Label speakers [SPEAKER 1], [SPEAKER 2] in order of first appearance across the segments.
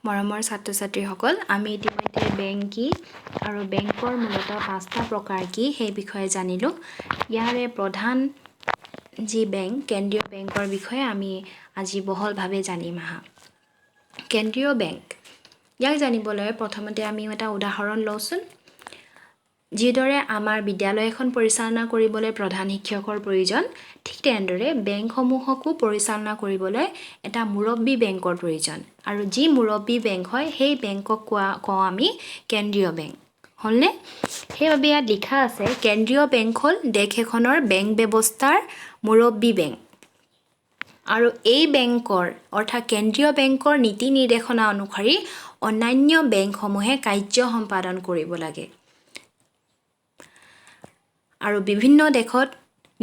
[SPEAKER 1] মৰমৰ ছাত্ৰ ছাত্ৰীসকল, আমি ইতিমধ্যে বেংক কি আৰু বেংকৰ মূলতঃ পাঁচটা প্ৰকাৰ কি সেই বিষয়ে জানিলোঁ। ইয়াৰে প্ৰধান যি বেংক, কেন্দ্ৰীয় বেংকৰ বিষয়ে আমি আজি বহলভাৱে জানিম। আহা, কেন্দ্ৰীয় বেংক, ইয়াক জানিবলৈ প্ৰথমতে আমি এটা উদাহৰণ লওঁচোন। যিদৰে আমাৰ বিদ্যালয় এখন পৰিচালনা কৰিবলৈ প্ৰধান শিক্ষকৰ প্ৰয়োজন, ঠিক তেনেদৰে বেংকসমূহকো পৰিচালনা কৰিবলৈ এটা মুৰব্বী বেংকৰ প্ৰয়োজন। আৰু যি মুৰব্বী বেংক হয়, সেই বেংকক কওঁ আমি কেন্দ্ৰীয় বেংক। হ'লনে? সেইবাবে ইয়াত লিখা আছে, কেন্দ্ৰীয় বেংক হ'ল দেশ এখনৰ বেংক ব্যৱস্থাৰ মুৰব্বী বেংক আৰু এই বেংকৰ, অৰ্থাৎ কেন্দ্ৰীয় বেংকৰ নীতি নিৰ্দেশনা অনুসৰি অন্যান্য বেংকসমূহে কাৰ্য সম্পাদন কৰিব লাগে। আৰু বিভিন্ন দেশত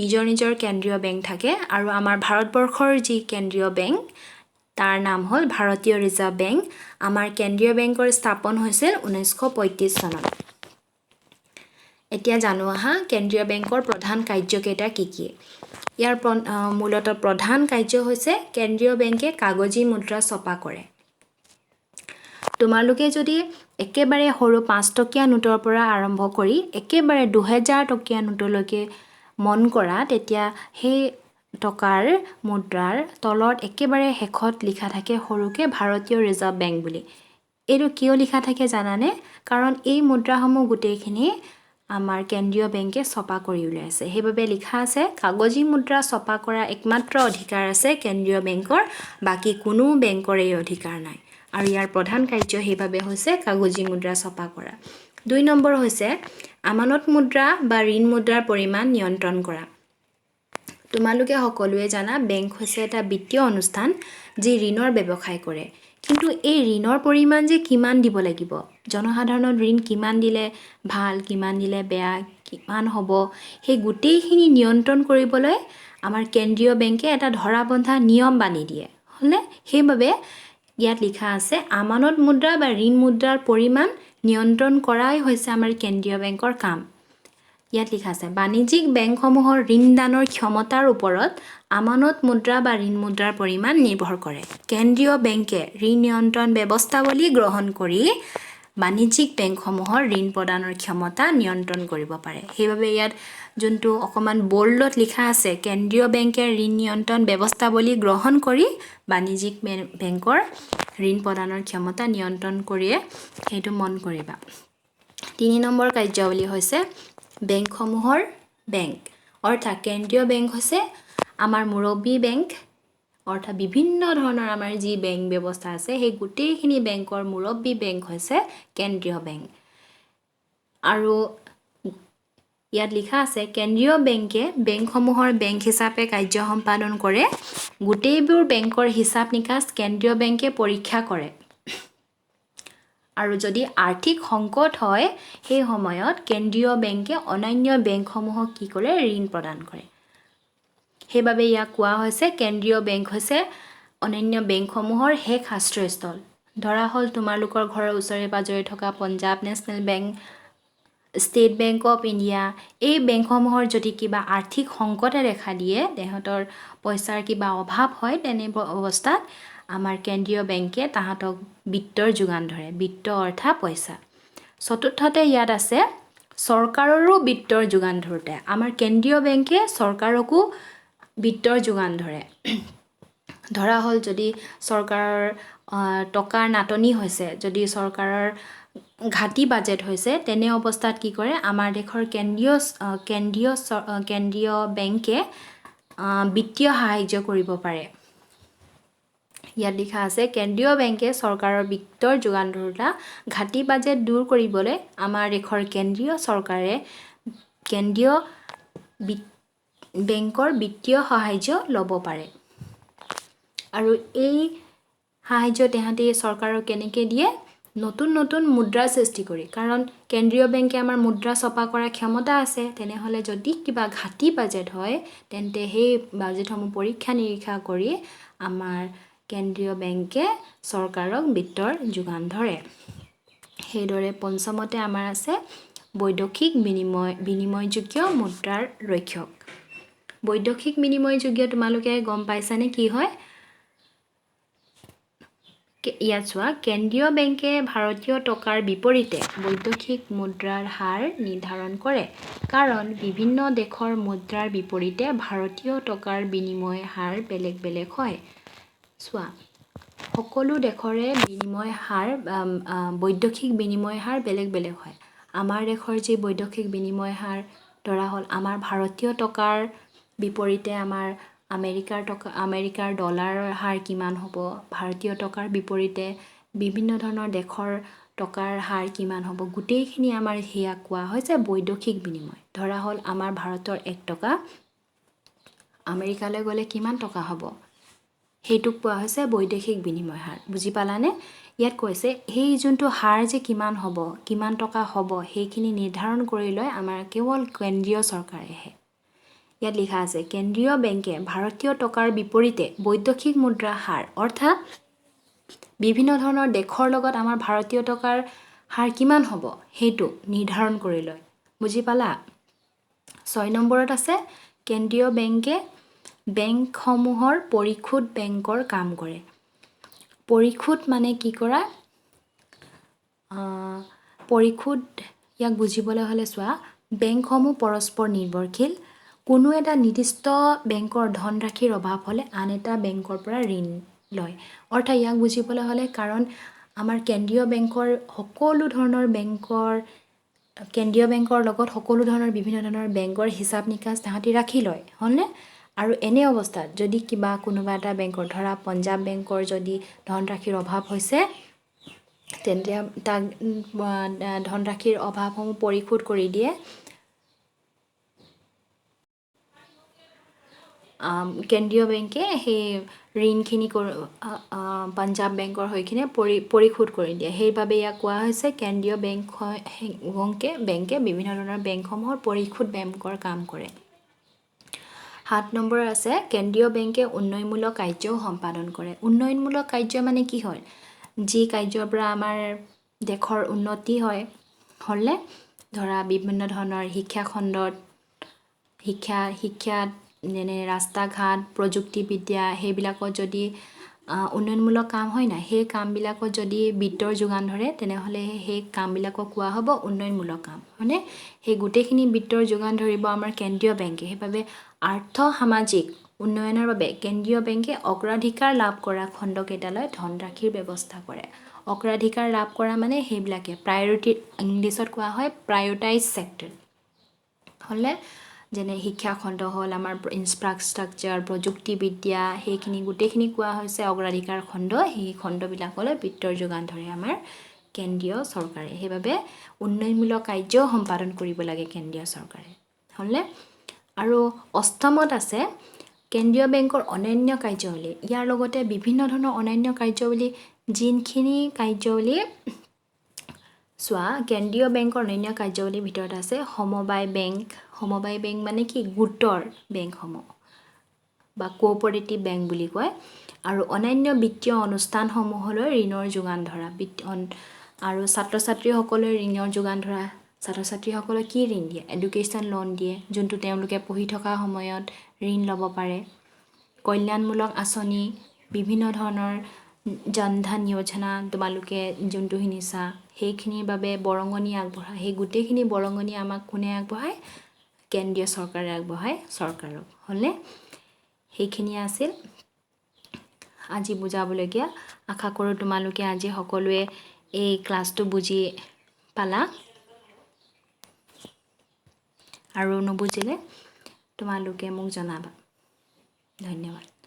[SPEAKER 1] নিজৰ নিজৰ কেন্দ্ৰীয় বেংক থাকে আৰু আমাৰ ভাৰতবৰ্ষৰ যি কেন্দ্ৰীয় বেংক, তাৰ নাম হ'ল ভাৰতীয় ৰিজাৰ্ভ বেংক। আমাৰ কেন্দ্ৰীয় বেংকৰ স্থাপন হৈছিল 1935 চনত। এতিয়া জানো আহা, কেন্দ্ৰীয় বেংকৰ প্ৰধান কাৰ্যকেইটা কি কি? ইয়াৰ মূলতঃ প্ৰধান কাৰ্য হৈছে কেন্দ্ৰীয় বেংকে কাগজী মুদ্ৰা ছপা কৰে। তোমালোকে যদি একেবাৰে সৰু 5 টকীয়া নোটৰ পৰা আৰম্ভ কৰি একেবাৰে 2000 টকীয়া নোটলৈকে মন কৰা, তেতিয়া সেই টকাৰ মুদ্ৰাৰ তলত একেবাৰে শেষত লিখা থাকে সৰুকৈ "ভাৰতীয় ৰিজাৰ্ভ বেংক" বুলি। এইটো কিয় লিখা থাকে জানানে? কাৰণ এই মুদ্ৰাসমূহ গোটেইখিনি আমাৰ কেন্দ্ৰীয় বেংকে ছপা কৰি উলিয়াইছে, সেইবাবে লিখা আছে। কাগজী মুদ্ৰা ছপা কৰা একমাত্ৰ অধিকাৰ আছে কেন্দ্ৰীয় বেংকৰ, বাকী কোনো বেংকৰ এই অধিকাৰ নাই। আৰু ইয়াৰ প্ৰধান কাৰ্য সেইবাবে হৈছে কাগজী মুদ্ৰা ছপা কৰা। 2 নম্বৰ হৈছে আমানত মুদ্ৰা বা ঋণ মুদ্ৰাৰ পৰিমাণ নিয়ন্ত্ৰণ কৰা। তোমালোকে সকলোৱে জানা, বেংক হৈছে এটা বিত্তীয় অনুষ্ঠান যি ঋণৰ ব্যৱসায় কৰে। কিন্তু এই ঋণৰ পৰিমাণ যে কিমান দিব লাগিব, জনসাধাৰণক ঋণ কিমান দিলে ভাল, কিমান দিলে বেয়া, কিমান হ'ব, সেই গোটেইখিনি নিয়ন্ত্ৰণ কৰিবলৈ আমাৰ কেন্দ্ৰীয় বেংকে এটা ধৰা বন্ধা নিয়ম বান্ধি দিয়ে। হ'লনে? সেইবাবে ইয়াত লিখা আছে, আমানত মুদ্ৰা বা ঋণ মুদ্ৰাৰ পৰিমাণ নিয়ন্ত্ৰণ কৰাই হৈছে আমাৰ কেন্দ্ৰীয় বেংকৰ কাম। ইয়াত লিখা আছে, বাণিজ্যিক বেংকসমূহৰ ঋণদানৰ ক্ষমতাৰ ওপৰত আমানত মুদ্ৰা বা ঋণ মুদ্ৰাৰ পৰিমাণ নিৰ্ভৰ কৰে। কেন্দ্ৰীয় বেংকে ঋণ নিয়ন্ত্ৰণ ব্যৱস্থাৱলী গ্ৰহণ কৰি বাণিজ্যিক বেংকসমূহৰ ঋণ প্ৰদানৰ ক্ষমতা নিয়ন্ত্ৰণ কৰিব পাৰে। সেইবাবে ইয়াত যোনটো অকণমান বল্ডত লিখা আছে, কেন্দ্ৰীয় বেংকে ঋণ নিয়ন্ত্ৰণ ব্যৱস্থাৱলী গ্ৰহণ কৰি বাণিজ্যিক বেংকৰ ঋণ প্ৰদানৰ ক্ষমতা নিয়ন্ত্ৰণ কৰিয়ে, সেইটো মন কৰিবা। 3 নম্বৰ কাৰ্যাৱলী হৈছে বেংকসমূহৰ বেংক, অৰ্থাৎ কেন্দ্ৰীয় বেংক হৈছে আমাৰ মুৰব্বী বেংক, অৰ্থাৎ বিভিন্ন ধৰণৰ আমাৰ যি বেংক ব্যৱস্থা আছে, সেই গোটেইখিনি বেংকৰ মুৰব্বী বেংক হৈছে কেন্দ্ৰীয় বেংক। আৰু ইয়াত লিখা আছে, কেন্দ্ৰীয় বেংকে বেংকসমূহৰ বেংক হিচাপে কাৰ্য সম্পাদন কৰে। গোটেইবোৰ বেংকৰ হিচাপ নিকাচ কেন্দ্ৰীয় বেংকে পৰীক্ষা কৰে আৰু যদি আৰ্থিক সংকট হয়, সেই সময়ত কেন্দ্ৰীয় বেংকে অন্যান্য বেংকসমূহক কি কৰে? ঋণ প্ৰদান কৰে। সেইবাবে ইয়াক কোৱা হৈছে, কেন্দ্ৰীয় বেংক হৈছে অন্যান্য বেংকসমূহৰ শেষ আশ্ৰয়স্থল। ধৰা হ'ল, তোমালোকৰ ঘৰৰ ওচৰে পাঁজৰে থকা Punjab national bank, state bank of India, এই বেংকসমূহৰ যদি কিবা আৰ্থিক সংকটে দেখা দিয়ে, তেহঁতৰ পইচাৰ কিবা অভাৱ হয়, তেনে অৱস্থাত আমাৰ কেন্দ্ৰীয় বেংকে তাহাঁতক বিত্তৰ যোগান ধৰে। বিত্ত অৰ্থাৎ পইচা। চতুৰ্থতে ইয়াত আছে চৰকাৰৰো বিত্তৰ যোগান ধৰোঁতে। আমাৰ কেন্দ্ৰীয় বেংকে চৰকাৰকো বিত্তৰ যোগান ধৰে। ধৰা হ'ল, যদি চৰকাৰৰ টকাৰ নাটনি হৈছে, যদি চৰকাৰৰ ঘাটি বাজেট হৈছে, তেনে অৱস্থাত কি কৰে? আমাৰ দেশৰ কেন্দ্ৰীয় বেংকে বিত্তীয় সাহাৰ্য কৰিব পাৰে। ইয়াত লিখা আছে, কেন্দ্ৰীয় বেংকে চৰকাৰৰ বিত্তৰ যোগান ধৰোঁতা ঘাটি বাজেট দূৰ কৰিবলৈ আমাৰ দেশৰ কেন্দ্ৰীয় চৰকাৰে কেন্দ্ৰীয় বেংকৰ বিত্তীয় সাহাৰ্য ল'ব পাৰে। আৰু এই সাহাৰ্য তেহাঁতি চৰকাৰক কেনেকৈ দিয়ে? নতুন নতুন মুদ্ৰা সৃষ্টি কৰি। কাৰণ কেন্দ্ৰীয় বেংকে আমাৰ মুদ্ৰা ছপা কৰাৰ ক্ষমতা আছে। তেনেহ'লে যদি কিবা ঘাটি বাজেট হয়, তেন্তে সেই বাজেটসমূহ পৰীক্ষা নিৰীক্ষা কৰি আমাৰ কেন্দ্ৰীয় বেংকে চৰকাৰক বিত্তৰ যোগান ধৰে। সেইদৰে পঞ্চমতে আমাৰ আছে বৈদেশিক বিনিময়যোগ্য মুদ্ৰাৰ ৰক্ষক। বৈদেশিক বিনিময়যোগ্য তোমালোকে গম পাইছানে কি হয়? ইয়াত চোৱা, কেন্দ্ৰীয় বেংকে ভাৰতীয় টকাৰ বিপৰীতে বৈদেশিক মুদ্ৰাৰ হাৰ নিৰ্ধাৰণ কৰে, কাৰণ বিভিন্ন দেশৰ মুদ্ৰাৰ বিপৰীতে ভাৰতীয় টকাৰ বিনিময় হাৰ বেলেগ বেলেগ হয়। চোৱা, সকলো দেশৰে বিনিময় হাৰ, বৈদেশিক বিনিময় হাৰ বেলেগ বেলেগ হয়। আমাৰ দেশৰ যি বৈদেশিক বিনিময় হাৰ, ধৰা হ'ল আমাৰ ভাৰতীয় টকাৰ বিপৰীতে আমাৰ আমেৰিকাৰ টকা, আমেৰিকাৰ ডলাৰৰ হাৰ কিমান হ'ব, ভাৰতীয় টকাৰ বিপৰীতে বিভিন্ন ধৰণৰ দেশৰ টকাৰ হাৰ কিমান হ'ব, গোটেইখিনি আমাৰ সেয়া কোৱা হৈছে বৈদেশিক বিনিময়। ধৰা হ'ল আমাৰ ভাৰতৰ 1 টকা আমেৰিকালৈ গ'লে কিমান টকা হ'ব, সেইটোক কোৱা হৈছে বৈদেশিক বিনিময় হাৰ। বুজি পালানে? ইয়াত কৈছে সেই যোনটো হাৰ যে কিমান হ'ব, কিমান টকা হ'ব, সেইখিনি নিৰ্ধাৰণ কৰি লয় আমাৰ কেৱল কেন্দ্ৰীয় চৰকাৰেহে। ইয়াত লিখা আছে কেন্দ্ৰীয় বেংকে ভাৰতীয় টকাৰ বিপৰীতে বৈদেশিক মুদ্ৰা হাৰ, অৰ্থাৎ বিভিন্ন ধৰণৰ দেশৰ লগত আমাৰ ভাৰতীয় টকাৰ হাৰ কিমান হ'ব সেইটো নিৰ্ধাৰণ কৰি লয়। বুজি পালা? 6 নম্বৰত আছে কেন্দ্ৰীয় বেংকে বেংকসমূহৰ পৰিশোধ বেংকৰ কাম কৰে। পৰিশোধ মানে কি কৰা? পৰিশোধ ইয়াক বুজিবলৈ হ'লে চোৱা, বেংকসমূহ পৰস্পৰ নিৰ্ভৰশীল। কোনো এটা নিৰ্দিষ্ট বেংকৰ ধনৰাশিৰ অভাৱ হ'লে আন এটা বেংকৰ পৰা ঋণ লয়। অৰ্থাৎ ইয়াক বুজিবলৈ হ'লে, কাৰণ আমাৰ কেন্দ্ৰীয় বেংকৰ সকলো ধৰণৰ বেংকৰ, কেন্দ্ৰীয় বেংকৰ লগত সকলো ধৰণৰ বিভিন্ন ধৰণৰ বেংকৰ হিচাপ নিকাচ তাহাঁতি ৰাখি লয়, হ'লনে? আৰু এনে অৱস্থাত যদি কিবা কোনোবা এটা বেংকৰ, ধৰা পঞ্জাৱ বেংকৰ যদি ধনৰাশিৰ অভাৱ হৈছে, তেন্তে তাক ধনৰাশিৰ অভাৱসমূহ পৰিশোধ কৰি দিয়ে কেন্দ্ৰীয় বেংকে। সেই ঋণখিনি পাঞ্জাৱ বেংকৰ হৈ কিনে পৰিশোধ কৰি দিয়ে। সেইবাবে ইয়াক কোৱা হৈছে কেন্দ্ৰীয় বেংকে বিভিন্ন ধৰণৰ বেংকসমূহৰ পৰিশোধ বেংকৰ কাম কৰে। 7 নম্বৰ আছে কেন্দ্ৰীয় বেংকে উন্নয়নমূলক কাৰ্যও সম্পাদন কৰে। উন্নয়নমূলক কাৰ্য মানে কি হয়? যি কাৰ্যৰ পৰা আমাৰ দেশৰ উন্নতি হয়, হ'লনে? ধৰা বিভিন্ন ধৰণৰ শিক্ষাখণ্ডত, শিক্ষাত যেনে ৰাস্তা ঘাট, প্ৰযুক্তিবিদ্যা, সেইবিলাকত যদি উন্নয়নমূলক কাম হয় নাই, সেই কামবিলাকত যদি বিত্তৰ যোগান ধৰে, তেনেহ'লে সেই কামবিলাকক কোৱা হ'ব উন্নয়নমূলক কাম, হয়নে? সেই গোটেইখিনি বিত্তৰ যোগান ধৰিব আমাৰ কেন্দ্ৰীয় বেংকে। সেইবাবে আৰ্থ সামাজিক উন্নয়নৰ বাবে কেন্দ্ৰীয় বেংকে অগ্ৰাধিকাৰ লাভ কৰা খণ্ডকেইটালৈ ধনৰাশিৰ ব্যৱস্থা কৰে। অগ্ৰাধিকাৰ লাভ কৰা মানে সেইবিলাকে প্ৰায়ৰিটি, ইংলিছত কোৱা হয় প্ৰায়ৰিটাইজ ছেক্টৰ, হ'লে যেনে শিক্ষাখণ্ড হ'ল, আমাৰ ইনফ্ৰাষ্ট্ৰাকচাৰ, প্ৰযুক্তিবিদ্যা, সেইখিনি গোটেইখিনি কোৱা হৈছে অগ্ৰাধিকাৰ খণ্ড। সেই খণ্ডবিলাকলৈ বিত্তৰ যোগান ধৰে আমাৰ কেন্দ্ৰীয় চৰকাৰে। সেইবাবে উন্নয়নমূলক কাৰ্যও সম্পাদন কৰিব লাগে কেন্দ্ৰীয় চৰকাৰে, হ'লনে? আৰু অষ্টমত আছে কেন্দ্ৰীয় বেংকৰ অন্যান্য কাৰ্যাৱলী। ইয়াৰ লগতে বিভিন্ন ধৰণৰ অন্যান্য কাৰ্যাৱলী, যিখিনি কাৰ্যাৱলী চোৱা, কেন্দ্ৰীয় বেংকৰ অন্যান্য কাৰ্যাৱলীৰ ভিতৰত আছে সমবায় বেংক। সমবায় বেংক মানে কি? গোটৰ বেংকসমূহ বা কোঅপাৰেটিভ বেংক বুলি কয়। আৰু অন্যান্য বিত্তীয় অনুষ্ঠানসমূহলৈ ঋণৰ যোগান ধৰা, আৰু ছাত্ৰ ছাত্ৰীসকলৈ ঋণৰ যোগান ধৰা। ছাত্ৰ ছাত্ৰীসকলে কি ঋণ দিয়ে? এডুকেশ্যন লোন দিয়ে, যোনটো তেওঁলোকে পঢ়ি থকা সময়ত ঋণ ল'ব পাৰে। কল্যাণমূলক আঁচনি, বিভিন্ন ধৰণৰ জন ধন যোজনা, তোমালোকে যোনটো শুনিছা, সেইখিনিৰ বাবে বৰঙণি আগবঢ়ায়। সেই গোটেইখিনি বৰঙণি আমাক কোনে আগবঢ়ায়? কেন্দ্ৰীয় চৰকাৰে আগবঢ়ায় চৰকাৰক, হ'লনে? সেইখিনিয়ে আছিল আজি বুজাবলগীয়া। আশা কৰোঁ তোমালোকে আজি সকলোৱে এই ক্লাছটো বুজি পালা, আৰু নুবুজিলে তোমালোকে মোক জনাবা। ধন্যবাদ।